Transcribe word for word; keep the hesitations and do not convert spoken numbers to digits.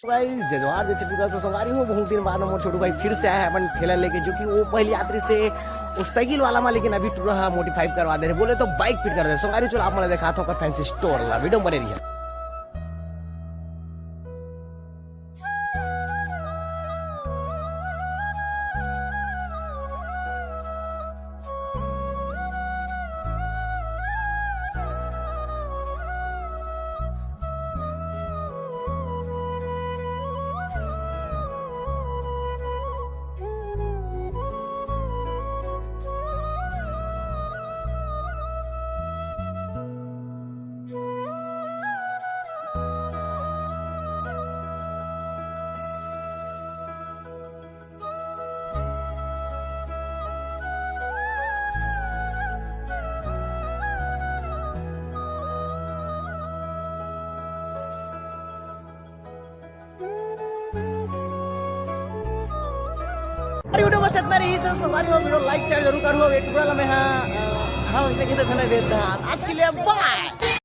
गाइस, जय जोहार, जय छत्तीसगढ़। तो संगवारी हो, बहुत दिन बाद मोर छोटू भाई फिर से आए हे अपन ठेला लेके, जो कि वो पहली यात्री से वो साइकिल वाला मा, लेकिन अभी टूरा हा मॉडिफाई करवा दे रहे, बोले तो बाइक फिट कर दे। संगवारी, चलो आप मन ला देखात हों ओकर फैंसी स्टोर ला, वीडियो में बने रहिए। अरे, वीडियो बस इतना रही, संगवारी हो, वीडियो लाइक शेयर जरूर करो। ये टुकड़ा ला मैं, हाँ, हाँ, वैसे किसे धन्यवाद देता। आज के लिए बाय।